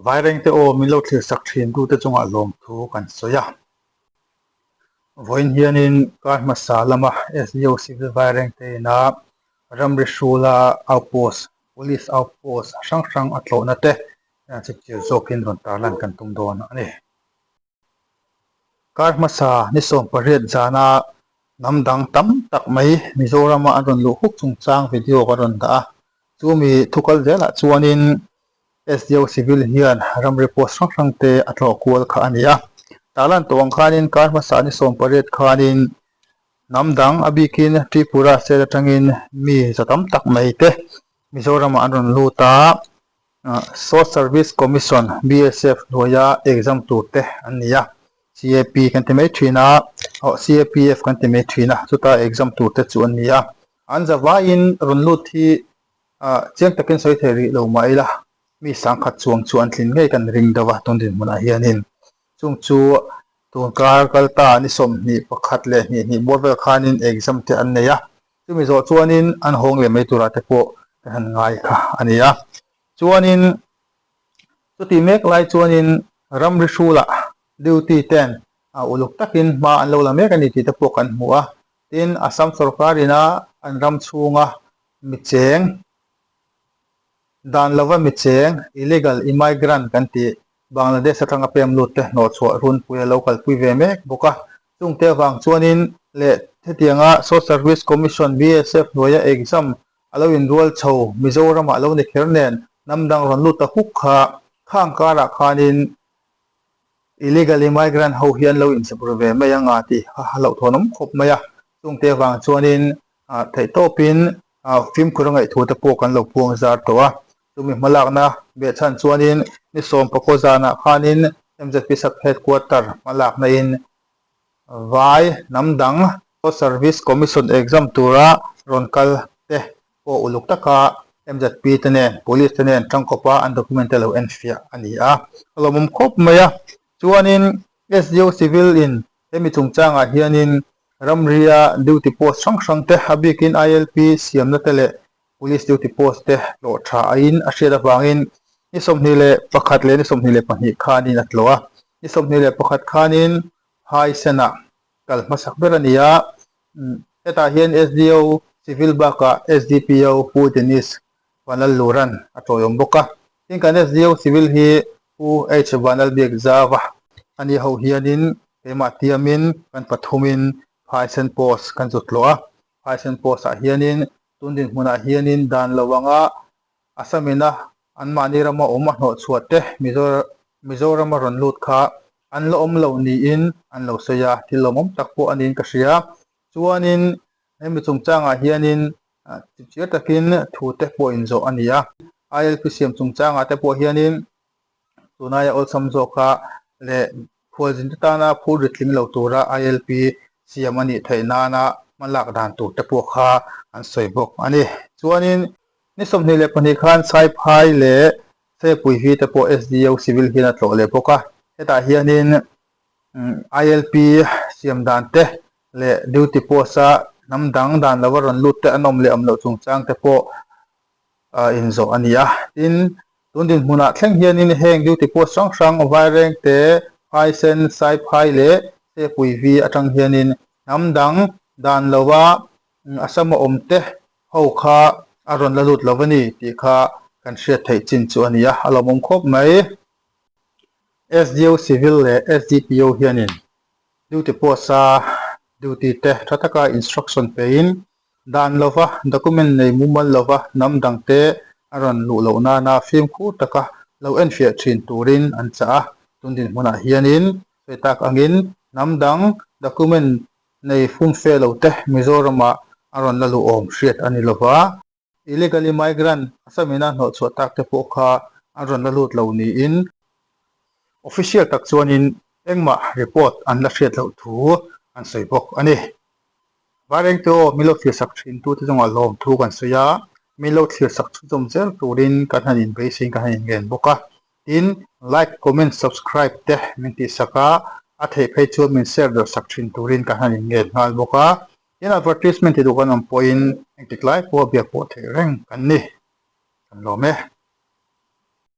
Vairengte aw min lo thlir sak thin tute chungah lawmthu kan sawi a. Vawiin hianin kar hmasa lama SDO Civil Vairengte ina ramri hrula outpost, Police outpost hrang hrang a tlawhna te chipchil zawkin rawn tarlan kan tum dawn a ni. Kar hmasa ni 18 zana hnam dang tam tak mai Mizorama an rawn luh huk chungchang video ka rawn dah a, chumi thu kal zelah chuanin SDO Civil hian ramri post hrang hrang te a tlawh kual kha a ni a. Tarlan tawh ang khanin kar hmasa ni 18 khanin hnam dang a bikin Tripura state atangin mi za tam tak mai te Mizoramah an rawn lut a. Short Service Commission, BSF, hnuaia exam tur te an ni a, CAP kan ti mai thin a, aw CAPF kan ti mai thin a, chuta exam tur te chu an ni a. An zavaiin rawn lut hi chiang takin sawi thei rih lo mah ila, mi sangkhat chuang chu an tlin ngei kan ring deuh a tun dinhmunah hianin. Chung chu tun kar kal ta ni 21 leh hnih hnih bawr vel khanin exam te an nei a, Chumi zawh chuanin an hawng leh mai turah te pawh kan han ngai kha a ni a. Chuanin chuti mek lai chuanin ramri hrulah duty ten uluk takin hma an lo la mek a ni tih te pawh kan hmu a. Tin, Assam sorkar ina an ram chhunga mi cheng, dan lova mi cheng, illegal immigrant kan tih, Bangladesh atanga pem lut te hnawhchhuah runpui a lo kalpui ve mek bawk a. Chungte avang chuanin leh hetianga Short Service Commission, BSF, hnuaia exam a lo inrual chho Mizoramah lo ni kher nen hnam dang rawn lut ta huk kha khang karah khanin illegal immigrant ho hi an lo inchep ru ve mai anga tih kha a hlauhthawn awm khawp mai a. Chungte avang chuanin theihtawpin fimkhur a ngaihthu te pawh kan lo puang zar tawh a. Chumi hmalakna behchhan chuanin ni 14 zanah khanin MZP Sub Headquarter hmalakna in vai hnam dang Post Service Commission exam tura rawn kal te pawh uluk taka MZP te nen Police te nen tangkawpa an document te lo enfiah a ni a. A lawmawm khawp mai a. Chuanin SDO Civil in hemi chungchangah hianin ramria duty post hrang hrang te a bikin ILP siamna te leh Police duty post te hlawh tha aiin a hriat avangin ni 21 leh ni 22 khanin a tlawh a. Ni 21 khanin Phaisenah kal hmasak ber a ni a, hetah hian SDO Civil bakah SDPO Pu Dennis Vanlalluran a tawiawm bawk a. Tin kan SDO Civil hi Pu H Vanlalbiakzava a ni ho hianin keimah tiamin kan pathumin Phaisen post kan zu tlawh a. Phaisen post ah hianin Tun dinhmunah hianin dan lo anga Assam-ina anmahni rama awm a hnawhchhuah te Mizorama rawn lut kha an la awm lo niin an lo sawi a, thil lawmawm tak pawh a niin ka hria. Chuanin hemi chungchangah hianin chipchiar takin thu te pawh inzawh a ni a. ILP siam chungchangah te pawh hianin Tunlaia awlsam zawka leh khualzinte tana phur ri tling lo tura ILP siam a nih theih nana hmalak dan tur te pawh kha an sawi bawk a ni. Chuanin ni 22 khan Saiphai leh Sepuivi te pawh SDO Civil hian a tlawh leh bawk a, hetah hianin ILP siam dan te leh duty post-a hnam dang dan lova rawn lut te an awm leh awm loh chungchang te pawh inzawh a ni a. Tin, tun dinhmunah thleng hianin heng duty post hrang hrang Vairengte, Phaisen, Saiphai leh Sepuivi atang hianin hnam dang dan lova Assam-a awm te ho kha a rawn la lut lo a ni tih kha kan hriat theih chin chu a ni a, a lawmawm khawp mai. SDO Civil leh SDPO hianin duty post-a duty te tha taka instruction pein Dan lova, document nei mumal lova hnam dangte a rawn luh loh nana fimkhur taka lo enfiah thin turin an chah a. Tun dinhmunah hianin sawi tak angin hnam dang document nei fumfe lo te Mizoramah a rawn la luh awm hriat a ni lova. Illegal immigrant Assam-ina hnawhchhuah tak te pawh kha an rawn la lut lo niin official tak chuanin engmah report an la hriat loh thu an sawi bawk a ni. Vairengte aw min lo thlir sak thin tute chungah lawm thu kan sawi a, min lo thlir sak chhunzawm zel turin kan han inbeiseiin kan han inngen bawk a. Tin, like, comment, subscribe te min tihsak a, a theih phei chuan min share der sak thin turin kan han inngen nghal bawk a. Tin, advertisement ti duh kan awm pawhin engtik lai pawha biak pawh theih reng kan ni. Kan lawm e.